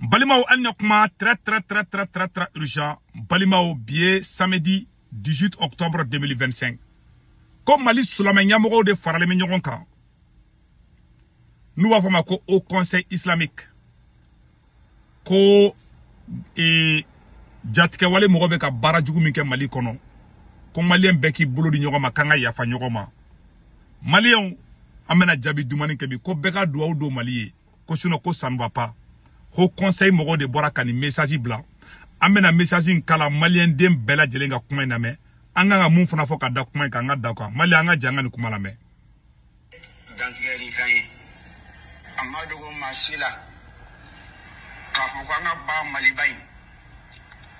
Balimaw, an na kuma très très très très très très urgent. Balimaw, bi ye samedi 18 octobre 2025. Ko Mali silamɛ ɲɛmɔgɔw de faralen bɛ ɲɔgɔn kan, n'u b'a fɔ ma ko Haut Conseil islamique, ko jatigɛwale mɔgɔ bɛ ka baara jugu min kɛ Mali kɔnɔ, ko maliyɛn bɛɛ k'i bolo di ɲɔgɔn ma, k'an ka yafa ɲɔgɔn ma. Maliyɛnw, an bɛna jaabi dumani kɛ bi, ko bɛɛ ka duwawu don Mali ye, ko sinon ko ça ne va pas. Haut Conseil mɔgɔw de bɔra ka nin message bila. An bɛna message in kalan, maliyɛn den bɛɛ lajɛlen ka kuma in lamɛn. An kan ka mun fana fɔ ka da kuma in kan, an ka da kan. Maliyɛn, an ka jɛ an ka nin kuma lamɛn. Dantigɛli kan ye, a ma dogo maa si la k'a fɔ ko an ka ba Maliba in,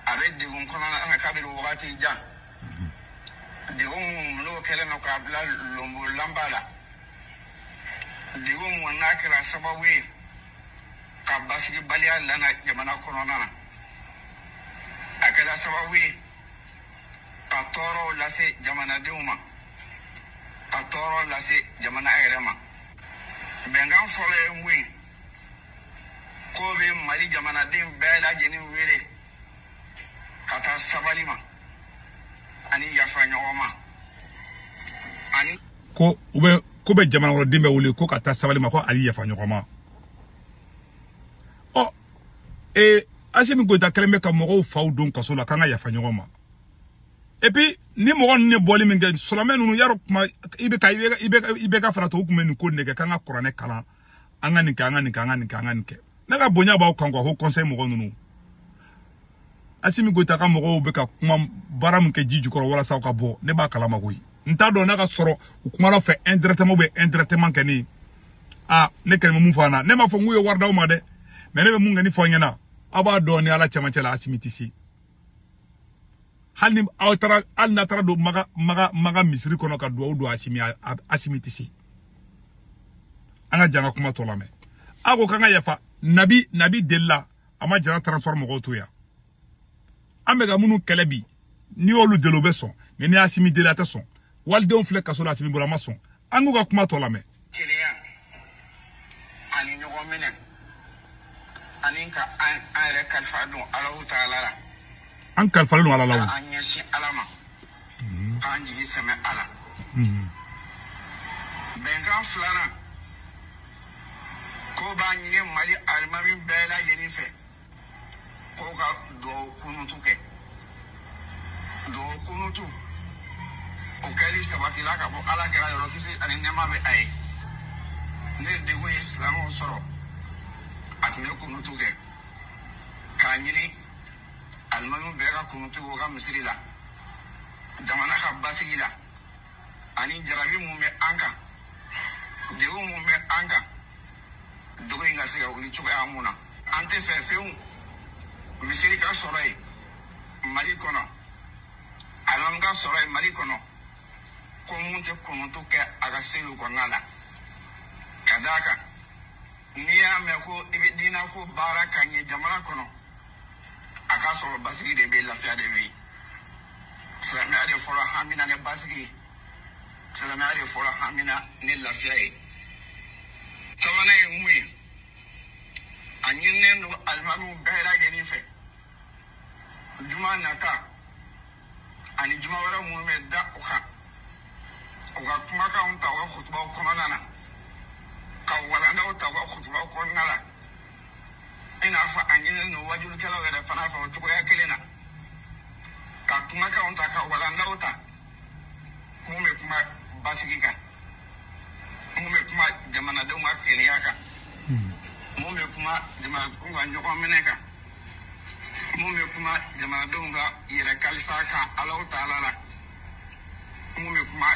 a bɛ degun kɔnɔna na kabini wagati jan. Degun mun n'o kɛlen don k'a bila lonbolanba la, degun mun n'a kɛra sababu ye ka basigibaliya lana jamana kɔnɔna na, a kɛra sababu ye ka tɔɔrɔw lase jamanadenw ma, ka tɔɔrɔ lase jamana yɛrɛ ma. Bɛnkan fɔlɔ ye mun ye? K'o bɛ Mali jamanaden bɛɛ lajɛlen wele ka taa sabali ma ani yafa ɲɔgɔn ma ani Ko u bɛ, ko bɛ jamana kɔnɔden bɛɛ wele ko ka taa sabali ma, ko ani yafa ɲɔgɔn ma. Ɔ Asimi Goyita kɛlen bɛ ka mɔgɔw faw don kaso la, k'an ka yafa ɲɔgɔn ma. Et puis ni mɔgɔ ninnu ye bɔli min kɛ, silamɛ ninnu yarɔ, kuma i bɛ ka i bɛ ka fana to, u tun bɛ nin ko nin de kɛ, k'an ka kuranɛ kalan, an ka nin kɛ, an ka nin kɛ, an ka nin kɛ, an ka nin kɛ. Ne ka bonya b'aw kan quoi. Haut Conseil mɔgɔ ninnu, Asimi Goyita ka mɔgɔw bɛ ka kuma baara min kɛ ji jukɔrɔ walasa u ka bɔ, ne b'a kalama koyi. N t'a dɔn n'a ka sɔrɔ u kumana fɛ indirectement ou bien indirectement kɛ ne a ne kɛlen bɛ mun fɔ an na. Ne m'a fɔ n k'u ye wari d'aw ma dɛ, mais ne bɛ mun kɛ ni fɔ n ɲɛna, aw b'a dɔn ni Ala cɛmancɛ la, Asimi tɛ se. Hali ni aw taara, hali n'a taara don Maga Maga Maga misiri kɔnɔ ka duwawu don Asimi, Asimi tɛ se. An ka jan ka kuma tɔ lamɛn. A ko k'an ka yafa. Nabi Nabi delila a ma jara transport mɔgɔw to yan. An bɛ ka minnu kɛlɛ bi, n'i y'olu deli, u bɛ sɔn, mais n'i y'Asimi deli, a tɛ sɔn. Walidenw filɛ kaso la Asimi bolo, a ma sɔn. An k'u ka kuma tɔ lamɛn. Kelenya ani ɲɔgɔn minɛ ani ka an yɛrɛ kalifa don Alahu taala la. An kalifalen don Ala la o. Ka an ɲɛsin Ala ma, k'an jigi sɛmɛ a la. Bɛnkan filanan, ko b'a ɲini Mali alimami bɛɛ lajɛlen fɛ k'o ka duwawu kunutu kɛ. Duwawu kunutu o kɛli sabatila ka bɔ Ala kɛra yɔrɔ, kisi ani nɛɛma bɛ a ye. Ne degun ye silamɛw sɔrɔ, a tun bɛ kunutu kɛ k'a ɲini alimami bɛɛ ka kunutu k'o ka misiri la, jamana ka basigi la, ani jarabi mun bɛ an kan, degun mun bɛ an kan, degun in ka se ka wuli cogoya mun na. An tɛ fɛ fewu misiri ka sɔrɔ yen Mali kɔnɔ, alimami ka sɔrɔ yen Mali kɔnɔ, ko mun tɛ kunutu kɛ a ka seliw kɔnɔna la. Ka d'a kan, n'i y'a mɛn ko i bɛ diinɛ ko baara ka ɲɛ jamana kɔnɔ, a k'a sɔrɔ basigi de bɛ yen, lafiya de bɛ yen. Silamɛya de fɔlɔ hamina ni basigi ye, silamɛya de fɔlɔ hamina ni lafiya ye. Sabanan ye mun ye? A ɲininen don alimamiw bɛɛ lajɛlen fɛ, juma nata ani juma wɛrɛ minnu bɛ da o kan, u ka kumakanw ta u ka kutubaw kɔnɔna na, ka walandaw ta u ka kutubaw kɔnɔna la, i n'a fɔ a ɲininen don wajulikɛlaw yɛrɛ fana fɛ o cogoya kelen na, ka kumakanw ta, ka walandaw ta mun bɛ kuma basigi kan, mun bɛ kuma jamanadenw ka kelenya kan, mun bɛ kuma jamanadenw ka ɲɔgɔn minɛ kan, mun bɛ kuma jamanadenw ka yɛrɛ kalifa kan Alahu taala la, mun bɛ kuma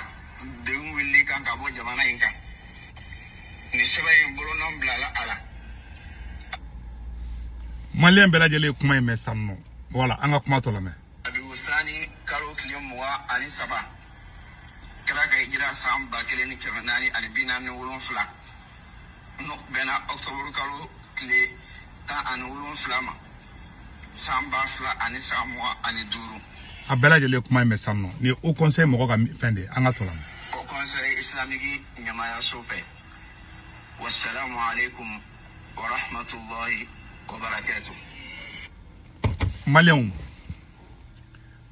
degun wulili kan ka bɔ jamana in kan. Nin sɛbɛn in bolonɔ bilala a la. Maliyɛn bɛɛ lajɛlen ye kuma in mɛn sisan nɔ. Wala an ka kuma tɔ lamɛn. Abibu sani kalo tile 23, kɛra ka hijira san 1447, n'o bɛnna ɔkutɔburu kalo tile 17 ma, san 2025. A bɛɛ lajɛlen kuma in mɛn sisan nɔ. Nin ye Haut Conseil mɔgɔ ka fɛn de ye, an ka tɔ lamɛn. Haut Conseil islamique ɲɛmaayaso fɛ. Wassalamu alaikum wa rahmatullahi. وبركاته. Maliyɛnw,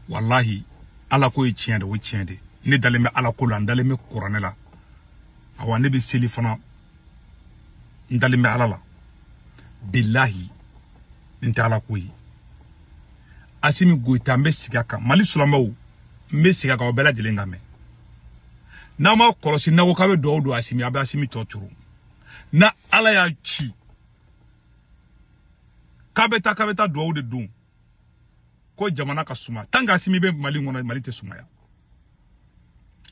walahi ala ko ye tiɲɛ de, o ye tiɲɛ de. Ne dalen bɛ ala ko la, n dalen bɛ kuranɛ la, awa ne bɛ seli fana, n dalen bɛ ala la. Bilahi n tɛ ala ko ye. Assimi Goïta, n bɛ sigi a kan. Mali silamɛw, n bɛ sigi a kan, aw bɛɛ lajɛlen ka mɛn. N'aw ma kɔlɔsi, n'aw ko k'a bɛ dugawu don Assimi, a bɛ Assimi tɔ turu. Na ala y'a ci k'a bɛ taa dugawu de don ko jamana ka suma. Tant que Assimi bɛ Mali kɔnɔ, Mali tɛ sumaya.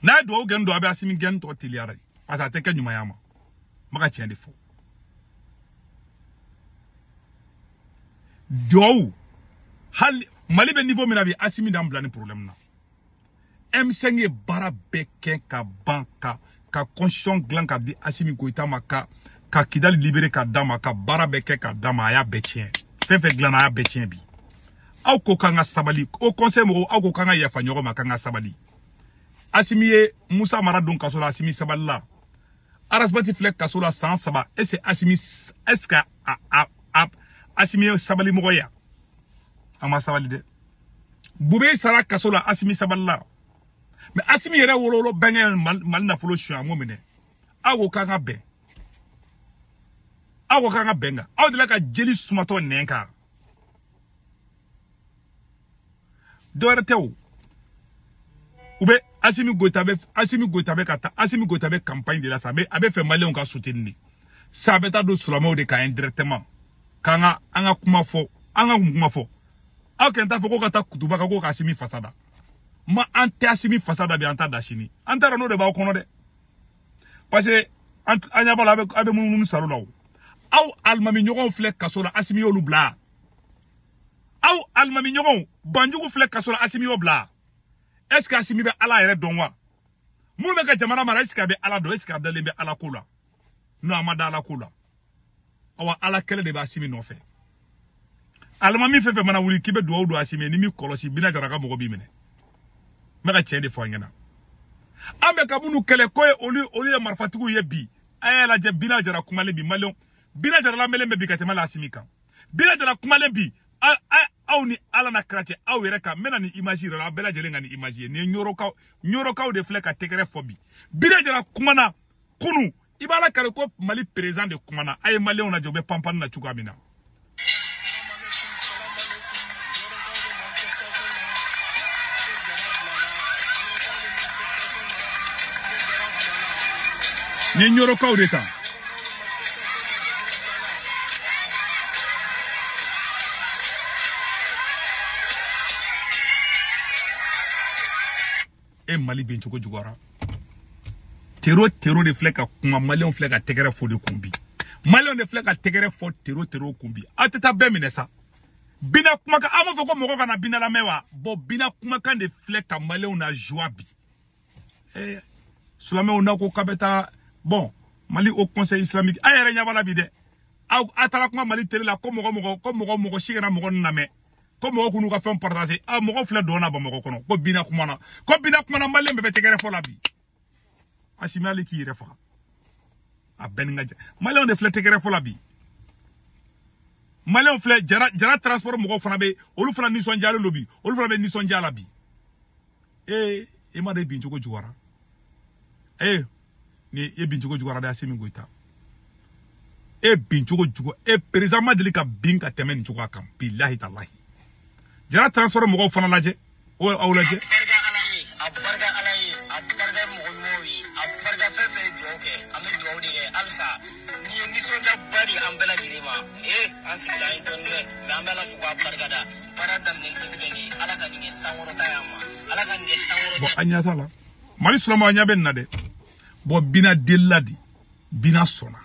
N'a ye dugawu gɛn don, a bɛ Assimi gɛn tɔ teliyara de, parce que a tɛ kɛ ɲumanya ma. N bɛ ka tiɲɛ de fɔ. Dugawu hali Mali bɛ niveau min na bi, Assimi d'an bila ni problème na. M5 ye baara bɛɛ kɛ ka ban, ka constitution dilan ka di Assimi Goïta ma, ka Kidali libéré ka d'a ma, ka baara bɛɛ kɛ ka d'a ma, a y'a bɛɛ tiɲɛ. Fɛn fɛn dilanna, a y'a bɛɛ tiɲɛ bi. Aw ko k'an ka sabali, o conseil mɔgɔw, aw ko k'an ka yafa ɲɔgɔn ma, k'an ka sabali. Assimi ye Musa Mara don kaso la, Assimi sabalila. Arasibati filɛ kaso la san 3. Est-ce que Assimi, est-ce que Assimi ye sabali mɔgɔ ye? A ma sabali dɛ. Bube sara kaso la, Assimi sabalila. Mais Assimi yɛrɛ wolowolo bɛnkɛ Mali nafolo suɲɛ, a m'o minɛ. Aw ko k'an ka bɛn, aw ko k'an ka bɛn kan. Aw delila ka jeli sumatɔ nɛn kan. Dɔwɛrɛ tɛ o. U bɛ Assimi Goïta bɛ, Assimi Goïta bɛ ka taa, Assimi Goïta bɛ campagne de la sa, a bɛ fɛ maliyɛnw ka soutenir de. Sa a bɛ taa don silamɛw de kan indirectement. K'an ka an ka kuma fɔ, an ka kuma fɔ. Aw kɛn t'a fɔ ko ka taa kutuba kan ko ka Assimi fasa da. Ma an tɛ Assimi fasa da bi, an t'a da sini. An t'a dɔn n'o de b'aw kɔnɔ dɛ. Parce que an ɲɛ b'a la, a bɛ munumunu salo la o. Aw alimami ɲɔgɔnw filɛ kaso la, Assimi y'olu bila. Aw alimami ɲɔgɔnw Banjugu filɛ kaso la, Assimi y'o bila. Est-ce que Assimi bɛ ala yɛrɛ dɔn wa? Mun bɛ ka jamana mara, est-ce que a bɛ ala dɔn? Est-ce que a dalen bɛ ala ko la? Non, a ma da ala ko la. Awa ala kɛlɛ de bɛ Assimi nɔfɛ. Alimami fɛn fɛn mana wuli k'i bɛ dugawu don Assimi, ni m'i kɔlɔsi, Bina Jara ka mɔgɔ b'i minɛ. N bɛ ka tiɲɛ de fɔ an ɲɛna. An bɛ ka minnu kɛlɛ ko ye olu ye marifatigiw ye bi. A y'a lajɛ, Bina Jara kumalen bi, maliyɛnw. Bina Jara lamɛnlen bɛ bi ka tɛmɛ la Assimi kan. Bina Jara kumalen bi, aw ni ala na kira cɛ, aw yɛrɛ kan. N bɛna ni image yɛrɛ la, aw bɛɛ lajɛlen ka ni image ye. Nin ye ɲɔrɔkaw de filɛ ka tɛgɛrɛ fɔ bi. Bina Jara kumana kunu, i b'a la kari ko Mali président de kumana. A ye maliyɛnw lajɛ, u bɛ panpanni na cogoya min na. Ni ɲɔrɔkaw de ta. E Mali bin cogo juguyara. Tero de filɛ ka kuma, maliyɛnw filɛ ka tɛgɛrɛ fɔ de kun bi. Maliyɛnw de filɛ ka tɛgɛrɛ fɔ tero kun bi. Aw tɛ taa bɛɛ minɛ sa. Bina kumakan, an b'a fɔ ko mɔgɔ kana Bina lamɛn wa? Bon, Bina kumakan de filɛ ka maliyɛnw na joie bi. Silamɛw n'a ko k'a bɛ taa, bon, Mali au conseil islamique, a yɛrɛ ɲɛ b'a la bi dɛ. Aw a taara kuma Mali télé la ko mɔgɔ si kana mɔgɔ lamɛn. Ko mɔgɔ k'u ka fɛn partager. A mɔgɔ filɛ dɔn na Bamakɔ kɔnɔ ko Bina kumana. Ko Bina kumana, maliyɛn bɛɛ bɛ tɛgɛrɛ fɔ la bi. Assimi hali k'i yɛrɛ faga. A bɛɛ ni ka jɛ. Maliyɛnw de filɛ tɛgɛrɛ fɔ la bi. Maliyɛnw filɛ Jara transport mɔgɔw fana bɛ, olu fana nisɔndiyalen don bi. Olu fana bɛ nisɔndiya la bi. E ma de bin cogo juguyara. Ni e bin cogo juguyara dɛ, Assimi Goïta. E bin cogo jugu, e président ma deli ka bin ka tɛmɛ nin cogoya kan. Bilahi talahi. Jara transport mɔgɔw fana lajɛ, o aw lajɛ. Barika ala ye, a barika ala ye, a barika mɔgɔ ɲumanw ye, a barika fɛn fɛn ye dugawu kɛ, an bɛ dugawu de kɛ halisa. Nin ye nisɔndiyaba de ye an bɛɛ lajɛlen ma. An sigila an ye dɔɔnin kɛ, mais an bɛ ala fo k'a barika da. Baara daminɛli de filɛ nin ye, ala ka nin kɛ sankɔrɔta y'an ma, ala ka nin kɛ sankɔrɔta. Bon, an ɲɛ t'a la. Mali silamɛw, an ɲɛ bɛ nin na dɛ. Bon, Bina delila de, Bina sɔnna.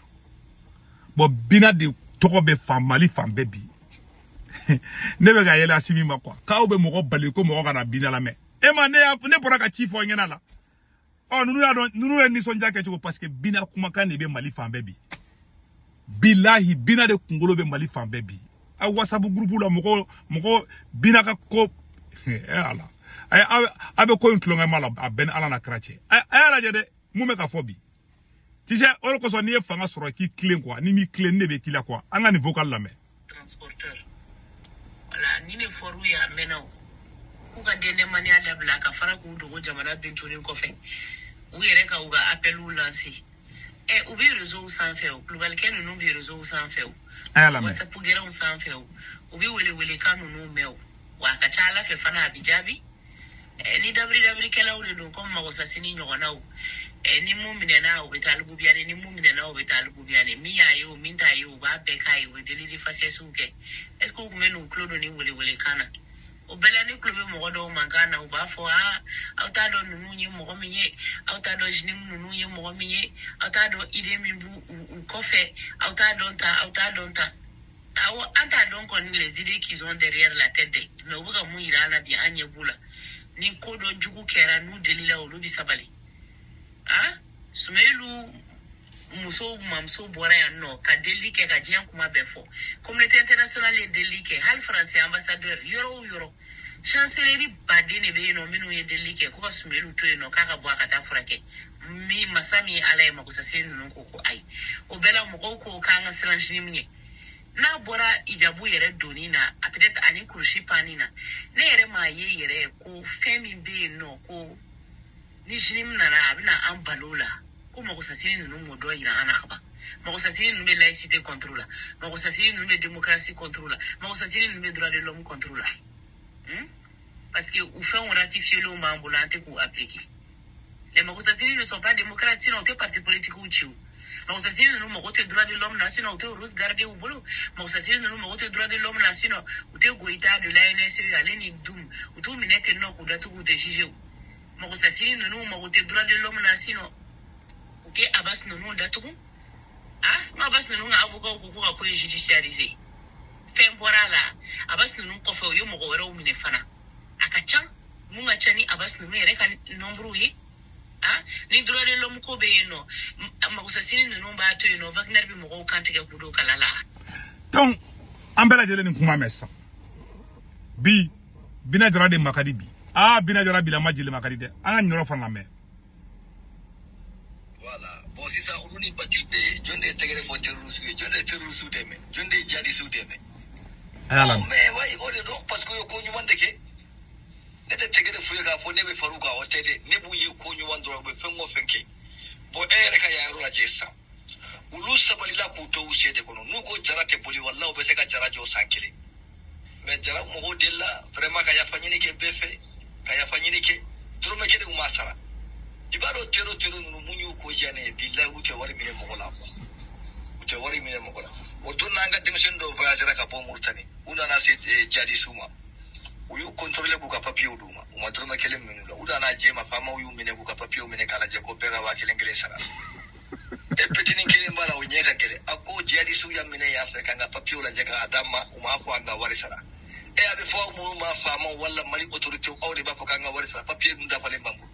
Bon, Bina de tɔgɔ bɛ fan Mali fan bɛɛ bi. Ne bɛ ka yɛlɛ Assimi ma quoi. K'aw bɛ mɔgɔ bali ko mɔgɔ kana Bina lamɛn. E ma ne bɔra ka ci fɔ ɲɛna la. Ɔ, ninnu y'a dɔn, ninnu ye nisɔndiya kɛ cogo, parce que Bina kumakan de bɛ Mali fan bɛɛ bi. Bilahi, Bina de kunkolo bɛ Mali fan bɛɛ bi. A WhatsApp groupe la mɔgɔ Bina ka ko ala. A bɛ ko in tulonkɛ ma la, a bɛɛ ni ala na kira cɛ. A y'a lajɛ dɛ, mun bɛ ka fɔ bi. Tu sais, o de kosɔn n'i ye fanga sɔrɔ k'i tilen quoi, ni m'i tilen ne bɛ k'i la quoi. An ka nin vocal lamɛn. transporteurs. Voilà, ni ne fɔr'u ye a mɛnna o. K'u ka dɛndɛmaniya dabila ka fara k'u dogo jamana bintunin kɔfɛ. U yɛrɛ ka u ka appeliw lancer. Ɛ u bɛ réseau sanfɛ o, Kulubalikɛ ninnu bɛ réseau sanfɛ o. A y'a lamɛn. WhatsApp gɛrɛnw sanfɛ o. U bɛ welewelekan ninnu mɛn o. Wa a ka ca Ala fɛ fana a bɛ jaabi. Ni dabiri dabirikɛlaw de don komi magosasini ɲɔgɔnnaw. Ni mun minɛna o bɛ taa Alibubiyani, ni mun minɛna o bɛ taa Alibubiyani. Min y'a ye o, min t'a ye o, u b'a bɛɛ k'a ye, u bɛ delili facièsw kɛ. Est ce que u tun bɛ n'u tulo don ni welewelekan na? O bɛɛ la ne tulo bɛ mɔgɔ dɔw mankan na, u b'a fɔ aa aw t'a dɔn ninnu ye mɔgɔ min ye, aw t'a dɔn JNIM ninnu ye mɔgɔ min ye, aw t'a dɔn idée min b'u u kɔfɛ, aw t'a dɔn tan, aw t'a dɔn tan. Awɔ, an t'a dɔn kɔni les idées qu'ils ont derrière la tête dɛ, mais u bɛ ka mun yira an na bi, an ɲɛ b'u la. Ni ko dɔ jugu kɛra n'u delila olu bɛ sabali. Ah, Sumeyilu musow mamuso bɔra yan nɔ ka delili kɛ ka diɲɛ kuma bɛɛ fɔ. Communauté internationale ye delili kɛ, hali français ambassadeur yɔrɔ o yɔrɔ. Chancellerie baden de bɛ yen nɔ minnu ye delili kɛ ko ka Sumeyilu to yen nɔ k'a ka bɔ a ka taa furakɛ. Min masa min ye Ala ye magosasiri ninnu ko ko ayi. O bɛɛ la mɔgɔw ko k'an ka siran JNIM ɲɛ. N'a bɔra hijabu yɛrɛ donni na, a peut-être ani kurusi panni na, ne yɛrɛ m'a ye yɛrɛ ko fɛn min bɛ yen nɔ ko ni JNIM nana a bɛna an balo la, ko magosasiri ninnu m'o dɔ yira an na kaban. Magosasiri ninnu bɛ laïcité contre la, magosasiri ninnu bɛ démocratie contre la, magosasiri ninnu bɛ droit de l'homme contre la. Parce que u fɛnw ratifié lenw b'an bolo, an tɛ k'u appliquer. Les magosasiri ne sont pas démocrates, sinon u tɛ parti politique ci o. Magosasiri ninnu mago tɛ droit de l'homme na, sinon u tɛ Rose Garder u bolo. Magosasiri ninnu mago tɛ droit de l'homme na, sinon u tɛ Goïta de l'ANSE ale ni Dum, u t'u minɛ ten nɔ k'u datugu, u tɛ juger o. Magosasiri ninnu mago tɛ droit de l'homme na, sinon u tɛ Abbas ninnu datugu. Ah, n'o Abbas ninnu ka avocat ko k'u ka ko ye judiciariser, fɛn bɔra a la. Abbas ninnu kɔfɛ u ye mɔgɔ wɛrɛw minɛ fana, a ka ca mun ka ca ni Abbas ninnu yɛrɛ ka nombre ye. Ah, ni droit de l'homme ko bɛ yen nɔ, magosasiri ninnu b'a to yen nɔ, Wagner bɛ mɔgɔw kan tigɛ k'u don kala la. Donc an bɛɛ lajɛlen nin kuma mɛn sisan. Bi Bina Jara de ma ka di bi. Ah, Bina Jara bilama jeli ma ka di dɛ. An ka nin yɔrɔ fana lamɛn. Voilà. Bon, sisan olu ni Bathily bɛ jɔn de ye tɛgɛrɛ fɔ terroriste ye, jɔn de ye terroriste dɛmɛ, jɔn de ye djihadiste dɛmɛ? A y'a lamɛn. Mais wayi, o de don, parce que u ye ko ɲuman de kɛ. Ne tɛ tɛgɛrɛ f'u ye k'a fɔ ne bɛ far'u kan, o tɛ dɛ. Ne b'u ye ko ɲuman dɔrɔn, u bɛ fɛn o fɛn kɛ. Bon, e yɛrɛ ka yan yɔrɔ lajɛ sisan. Olu sabalila k'u to u sen de kɔnɔ. N'u ko jara tɛ boli, walahi u bɛ se ka jara jɔ san kelen. Mais jara mɔgɔw delila vraiment ka yafa ɲini kɛ bɛɛ fɛ, ka yafa ɲini kɛ. Dɔrɔmɛ kelen u m'a sara. I b'a dɔn tero tero ninnu mun y'u ko diya ne ye, bilahi u tɛ wari minɛ mɔgɔ la quoi. U tɛ wari minɛ mɔgɔ la. O don n'an ka denmisɛnnin dɔw voyagera ka bɔ Mauritanie, u nana se djihadistes ma. U y'u contrôler k'u ka papiers d'u ma. U ma dɔrɔmɛ kelen minɛ u la. U nana jɛ ma, faamaw y'u minɛ k'u ka papiers minɛ k'a lajɛ ko bɛɛ ka 1000 kelen sara. E petinin kelen b'a la, o ɲɛ ka gɛlɛn. A ko djihadistes y'a minɛ yan fɛ k'an ka papiers lajɛ k'a d'an ma, u m'a fɔ an ka wari sara. E a bɛ fɔ aw minnu ma faamaw wala Mali autorité, aw de b'a fɔ k'an ka wari sara, papier dun dafalen b'an bolo.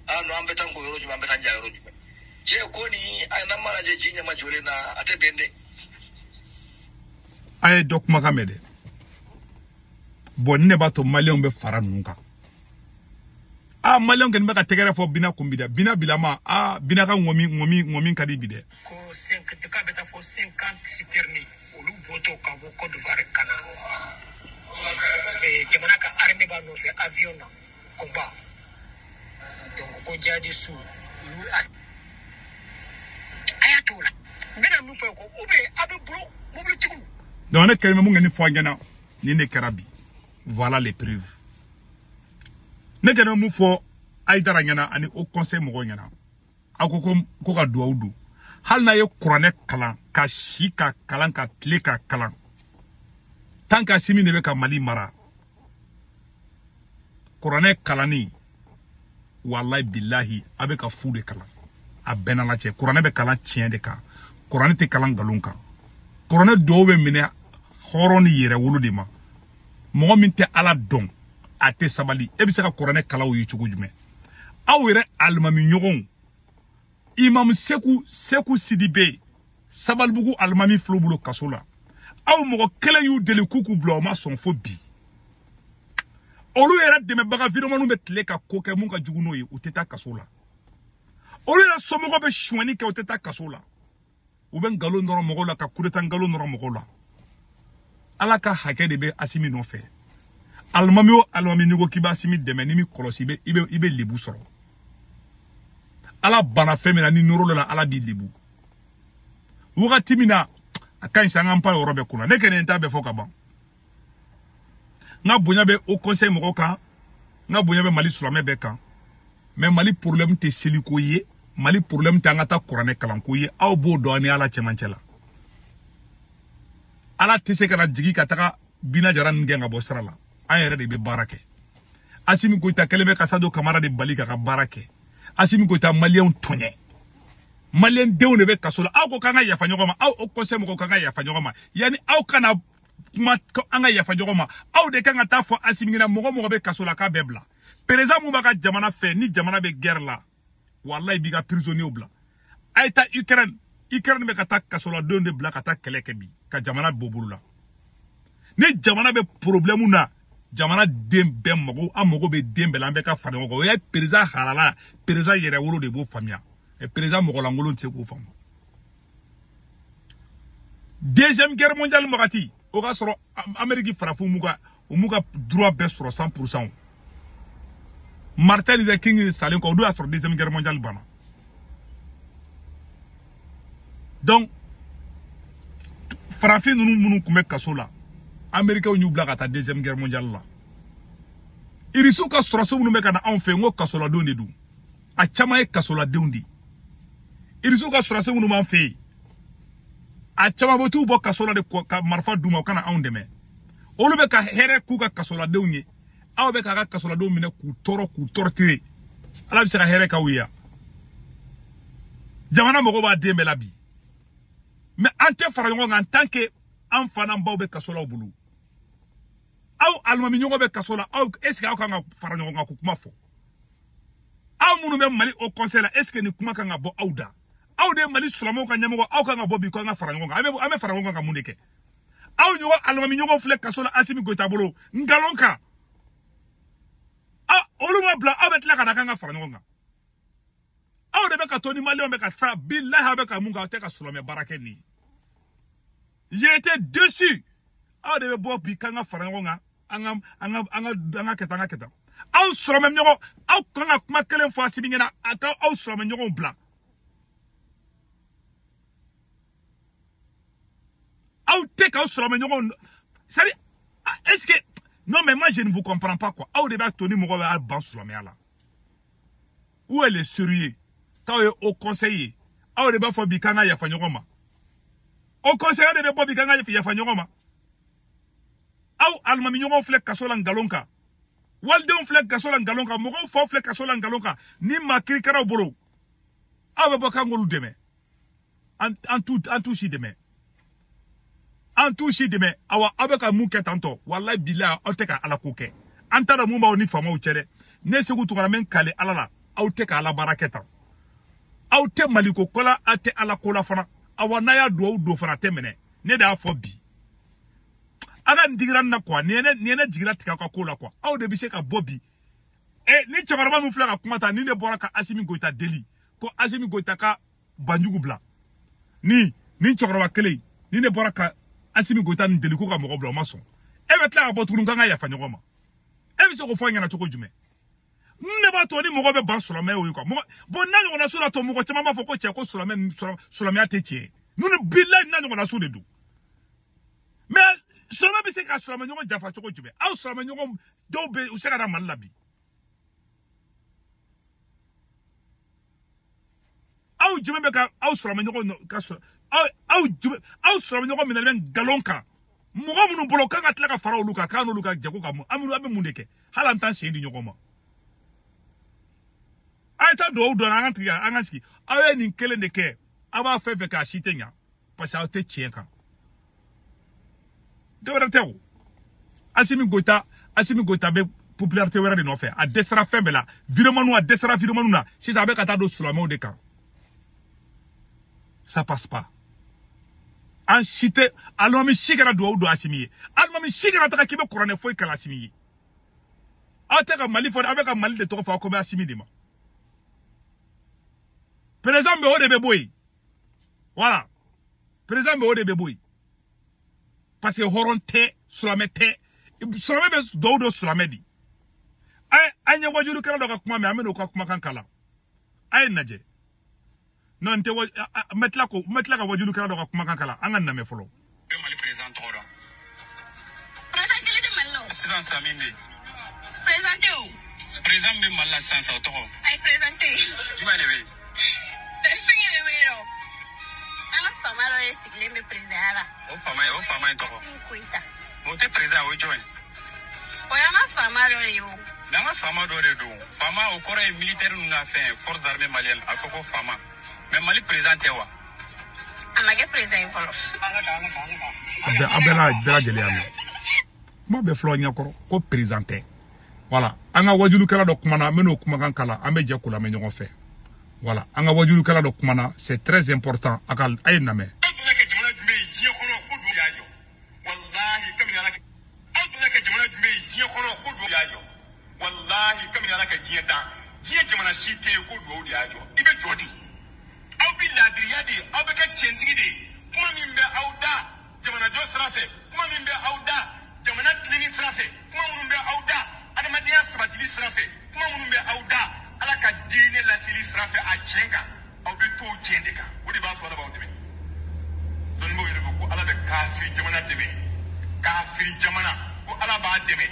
Ah non, an bɛ taa n ko yɔrɔ jumɛn, an bɛ taa n ja yɔrɔ jumɛn. Cɛ ko ni a n'an ma lajɛ ji ɲama jɔlen na, a tɛ bɛn dɛ. A ye dɔ kumakan mɛn dɛ. Bon, ne b'a to maliyɛnw bɛ fara ninnu kan. Ah, maliyɛnw kɔni bɛ ka tɛgɛrɛ fɔ Bina kun bi dɛ. Bina bilama, ah, Bina ka ŋɔmi ŋɔmi ŋɔmi ka di bi dɛ. Ko 5 k'a bɛ taa fɔ 50 citernes olu bɔtɔ ka bɔ Côte d'Ivoire ka na. Jamana ka armée b'a nɔfɛ avion na combat. Donc ko djihadistes olu a y'a t'o la. N bɛna min fɔ ye ko ou bien a bɛ bolo mobilitigiw. Donc ne kɛlen bɛ mun kɛ nin fɔ an ɲɛna, nin de kɛra bi. Voilà les preuves. Ne kɛlen bɛ mun fɔ Hayidara ɲɛna ani haut conseil mɔgɔw ɲɛna. Aw ko ko ka duwawu don. Hali n'a ye kuranɛ kalan ka si ka kalan ka tile ka kalan. Tant que Assimi de bɛ ka Mali mara. Kuranɛ kalanni, wallahi billahi, a bɛ ka fu de kalan. A bɛɛ n'Ala cɛ. Kuranɛ bɛ kalan tiɲɛ de kan. Kuranɛ tɛ kalan nkalon kan. Kuranɛ dɔw bɛ minɛ hɔrɔn ni yɛrɛwolo de ma. Mɔgɔ min tɛ Ala dɔn, a tɛ sabali. E bɛ se ka kuranɛ kalan o ye cogo jumɛn? Aw yɛrɛ alimami ɲɔgɔnw, Imam Seku Sidibe, Sabalibugu alimami filɛ bolo kaso la. Aw mɔgɔ kelen y'u deli k'u k'u bila, o ma sɔn fo bi. Olu yɛrɛ dɛmɛbaga vidéomanw bɛ tile ka ko kɛ mun ka jugu n'o ye, u tɛ taa kaso la. Olu yɛrɛ somɔgɔw bɛ sonyani kɛ, u tɛ taa kaso la. U bɛ nkalon nɔrɔ mɔgɔw la ka coup d'état nkalon nɔrɔ mɔgɔw la. Ala ka hakɛ de bɛ Asimi nɔfɛ. Alimami o alimami n'i ko k'i bɛ Asimi dɛmɛ n'i m'i kɔlɔsi i bɛ lebu sɔrɔ. Ala banna fɛn min na ni nɔrɔ la Ala b'i lebu. Wagati min na a ka ɲi sa an k'an pan yɔrɔ bɛɛ kunna. Ne kɛlen t'a bɛɛ fɔ ka ban. N ka bonya bɛ o conseil mɔgɔw kan, n ka bonya bɛ Mali silamɛ bɛɛ kan. Mais Mali problème tɛ seliko ye, Mali problème tɛ an ka taa kuranɛ kalanko ye. Aw b'o dɔn ni Ala cɛmancɛ la. Ala tɛ se ka na jigin ka taga Bina Jara ninnu gɛn ka bɔ sira la. An yɛrɛ de bɛ baara kɛ. Asimi Goïta kɛlen bɛ ka Sadio Kamara de bali k'a ka baara kɛ. Asimi Goïta maliyɛnw tɔɲɛ. Maliyɛn denw de bɛ kaso la. Aw ko k'an ka yafa ɲɔgɔn ma. Aw o conseil mɔgɔw k'an ka yafa ɲɔgɔn ma. Yanni aw kana kuma an ka yafa ɲɔgɔn ma, aw de kan ka taa fɔ Asimi ɲɛna mɔgɔ mɔgɔ bɛ kaso la k'a bɛɛ bila. Président mun b'a ka jamana fɛ ni jamana bɛ guerre la, walayi b'i ka prisonniers bila. A ye taa Ukraine, Ukraine bɛ ka taa kasoladenw de bila ka taa kɛlɛ kɛ bi ka jamana bɔ bolo la. Ni jamana bɛ problème na, jamana den bɛɛ mago, an mago bɛ den bɛɛ la, an bɛɛ ka fara ɲɔgɔn kan. O ye président halala, président yɛrɛwolo de b'o faamuya. Président mɔgɔlankolon tɛ se k'o faamu. Deuxième guerre mondiale wagati, o ka sɔrɔ Amérique farafinw m'u ka droit bɛɛ sɔrɔ 100%. Martin Luther King salen kɔ, o don y'a sɔrɔ deuxième guerre mondiale banna. Donc farafin ninnu minnu tun bɛ kaso la, Américains y'u bila ka taa deuxième guerre mondiale la. Irisiw ka sɔrɔsiw minnu bɛ ka na anw fɛ yen, n ko kasoladenw de don. A caman ye kasoladenw de ye. Irisiw ka sɔrɔsiw minnu b'an fɛ yen, a caman bɛ t'u bɔ kaso la de ka marifa d'u ma u kana anw dɛmɛ. Olu bɛ ka hɛrɛ k'u ka kasoladenw ye. Aw bɛ k'a ka kasoladenw minɛ k'u tɔɔrɔ k'u torturer. Ala bɛ se ka hɛrɛ k'aw ye yan. Jamana mago b'a den bɛɛ la bi. Mais an tɛ fara ɲɔgɔn kan en tant que an fa n'an baw bɛ kaso la aw bolo. Aw alimami ɲɔgɔn bɛ kaso la, aw est ce que aw kan ka fara ɲɔgɔn kan k'o kuma fɔ? Aw minnu bɛ Mali au conseil la, est ce que nin kuma kan ka bɔ aw da? Aw de ye Mali silamɛw ka ɲɛmɔgɔ, aw kan ka bɔ bi k'an ka fara ɲɔgɔn kan. An bɛ fara ɲɔgɔn kan ka mun de kɛ? Aw ɲɔgɔn alimami ɲɔgɔn filɛ kaso la Asimi Goïta bolo nkalon kan. Olu ma bila, aw bɛ tila ka na k'an ka fara ɲɔgɔn kan. Aw de bɛ ka to ni maliyɛnw bɛ ka sara, bilahi aw bɛ ka mun kɛ, aw tɛ ka silamɛ baara kɛ nin ye. J'ai été déçu. Aw de bɛ bɔ bi k'an ka fara ɲɔgɔn kan, an ka kɛ tan, an ka kɛ tan. Aw silamɛ ɲɔgɔn, aw kan ka kuma kelen fɔ Asimi ɲɛna, a ka aw silamɛ ɲɔgɔnw bila. Aw tɛ k'aw silamɛ ɲɔgɔnw, c'est-à-dire, est-ce que, non mais moi je ne vous comprends pas quoi. Aw de b'a to ni mɔgɔ bɛ ban silamɛya la. Où est le sérieux? K'aw ye au conseil ye, aw de b'a fɔ bi k'an ka yafa ɲɔgɔn ma. Au conseil de bɛ bɔ bi k'an ka yafa ɲɔgɔn ma. Aw alimami ɲɔgɔn filɛ kaso la nkalon kan. Walidenw filɛ kaso la nkalon kan, mɔgɔw faw filɛ kaso la nkalon kan. Ni maa kirikaraw bolo, aw bɛ bɔ k'an k'olu dɛmɛ. An t'u si dɛmɛ. An t'u si dɛmɛ. Awa aw bɛ ka mun kɛ tantɔ, walayi bilahi aw tɛ ka Ala ko kɛ. An t'a dɔn mun b'aw ni faamaw cɛ dɛ. Ne Seku Tunkara n bɛ n kale Ala la, aw tɛ ka Ala baara kɛ tan. Aw tɛ Maliko ko la, aw tɛ Ala ko la fana. Awa n'a y'a duwawu don fana a tɛ minɛ. Ne de y'a fɔ bi. A ka nin digira nin na quoi, nin ye ne jiginna tigɛ aw ka ko la quoi. Aw de bɛ se ka bɔ bi. Ni cɛkɔrɔba min filɛ ka kuma ta, ni ne bɔra ka Asimi Goïta deli ko Asimi Goïta ka banjugu bila. Ni cɛkɔrɔba kelen, ni ne bɔra ka Asimi Goïta nin deli ko ka mɔgɔ bila, o ma sɔn. E bɛ tila ka bɔ tuguni k'an ka yafa ɲɔgɔn ma. E bɛ se k'o fɔ an ɲɛna cogo jumɛn? Ne b'a to ni mɔgɔ bɛ ban silamɛya ye quoi. Mɔgɔ bon n'a ɲɔgɔnna so la to mɔgɔ caman b'a fɔ ko cɛ ko silamɛya tɛ tiɲɛ ye. Ninnu bilahi n'a ɲɔgɔnna so de don. Mais silamɛ bɛ se ka silamɛ ɲɔgɔn janfa cogo jumɛn? Aw silamɛ ɲɔgɔn dɔw bɛ u se ka na Mali la bi. Aw jumɛn bɛ ka aw silamɛ ɲɔgɔn ka aw jumɛn aw silamɛ ɲɔgɔn minɛlen bɛ nkalon kan. Mɔgɔ minnu bolo k'an ka tila ka fara olu kan, k'an n'olu ka jago ka mun, an bɛ mun de kɛ? Hali an t'an sen di ɲɔgɔn ma. A ye taa duwawu dɔn an ka tigɛ an ka sigi. Aw ye nin kelen de kɛ, aw b'a fɛn fɛn kɛ a si tɛ ɲa parce que aw tɛ tiɲɛ kan. Dɔ wɛrɛ tɛ o. Asimi Goïta bɛ popularité wɛrɛ de nɔfɛ. A dɛsɛra fɛn bɛɛ la. Viremanu a dɛsɛra viremanu na. Sisan a bɛ ka taa don silamɛw de kan. Ça passe pas. An si tɛ alimami si kɛra duwawu don Asimi ye. Alimami si kɛra taga k'i bɛ kuranɛ foyi kalan Asimi ye. Aw tɛ ka Mali fɔ dɛ, aw bɛ ka Mali de tɔgɔ fɔ, aw ko bɛ Asimi de ma. Président bɛ o de bɛ bɔ yen. Voilà. Président bɛ o de bɛ bɔ yen. Parce Parce que hɔrɔn tɛ, silamɛ tɛ. Silamɛ bɛ dɔw don silamɛ di. An ye wajulukɛla dɔ ka kuma mɛn, an bɛ n'o ka kumakan kalan. A ye lajɛ. Non, n tɛ n bɛ tila ko n bɛ tila ka wajulukɛla dɔ ka kumakan kalan. An ka lamɛn fɔlɔ. Bɛ Mali président tɔgɔ dɔn. Président kelen tɛ Mali la o. Sisan sisan min bɛ yen. Président tɛ o. Président min bɛ Mali la sisan sisan o tɔgɔ. Ayi président tɛ yen. Jumɛn de bɛ yen? Fɛnkɛ de bɛ yen nɔ. An ka faama dɔ de sigilen bɛ président la. O faama in tɔgɔ. Assimi Goïta. O tɛ président o ye jɔn ye? O y'an ka faama dɔ de ye o. Mais an ka faama dɔ de don. Faama o kɔrɔ ye militaire ninnu ka fɛn forces armées maliennes a fɔ ko faama. Mais Mali président tɛ wa? A ma kɛ président ye fɔlɔ. A bɛɛ la bɛɛ lajɛlen y'a mɛn. Kuma bɛɛ filɛ ɲɛkɔrɔ ko président tɛ. Voilà, an ka wajulukɛla dɔ kumana, an bɛ n'o kumakan kalan, an bɛ jɛ k'o lamɛn ɲɔgɔn fɛ. Voilà, an ka wajulukɛla dɔ kumana, c'est très important, a ka a ye lamɛn. Aw delila ka jamana jumɛn ye diɲɛ kɔnɔ ko dun y'a jɔ? Walahi kabini Ala aw delila ka jamana jumɛn ye diɲɛ kɔnɔ ko dun y'a jɔ? Walahi kabini Ala ka diɲɛ dan, diɲɛ jamana si tɛ yen ko duwawu de y'a jɔ. I bɛ jɔ di. Aw bɛ laadiriya de, aw bɛ kɛ tiɲɛtigi de ye. Kuma min bɛ aw da jamanajɔ sira fɛ, kuma min bɛ aw da jamana tilenni sira fɛ, kuma minnu bɛ aw da adamadenya sabatili sira fɛ, kuma minnu bɛ aw da Ala ka diinɛ laseli sira fɛ a tiɲɛ kan, aw bɛ to o tiɲɛ de kan. O de b'a to Ala b'aw dɛmɛ. Dɔnnibaaw yɛrɛ ko ko Ala bɛ kafiri jamana dɛmɛ. Kafiri jamana ko Ala b'a dɛmɛ.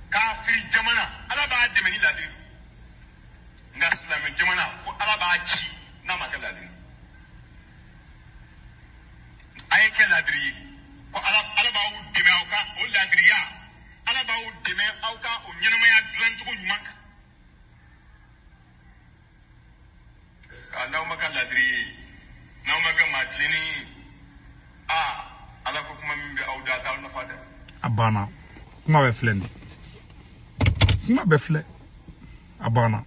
Kafiri jamana Ala b'a dɛmɛ ni laadiri don. Nka silamɛ jamana ko Ala b'a ci n'a ma kɛ laadiri. A ye kɛ laadiri ye ko Ala b'aw dɛmɛ aw ka o laadiriya, Ala b'aw dɛmɛ aw ka o ɲɛnamaya dilancogo ɲuman kan. N'aw ma kɛ laadiri ye, n'aw ma kɛ maa tilennen ye, Ala ko kuma min bɛ aw da a t'aw nafa dɛ. A banna, kuma bɛ filɛ nin ye, kuma bɛ filɛ, a banna.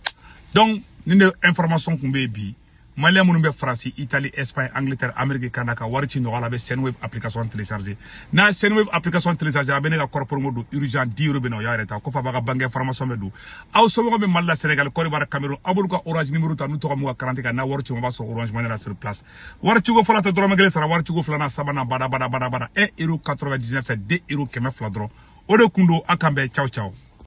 Donc nin de information kun bɛ yen bi. Malien minnu bɛ Faransi, Italie, Espagne, Angleterre, Amérique, Canada ka wari ci nɔgɔya la, a bɛ Sendwave application télécharger. N'a ye Sendwave application télécharger, a bɛ ne ka code promo don urgent 10 euros bɛ na, o y'a yɛrɛ ta. Kɔfɛ a b'a ka banque information bɛ don. Aw somɔgɔw bɛ Mali la, Sénégal, Côte d'Ivoire, Cameroun, aw b'olu ka Orange numéro ta n'u tɔgɔ m'u ka carte kan, n'a wari ci o b'a sɔrɔ Orange Money la sur place. Wari ciko fɔlɔ tɛ dɔrɔmɛ kelen sara, wari ciko filanan, sabanan, bada bada bada bada 1,99 €, c'est 2 euros 200 dɔrɔn. O de kun don, a kan bɛn, ciao ciao.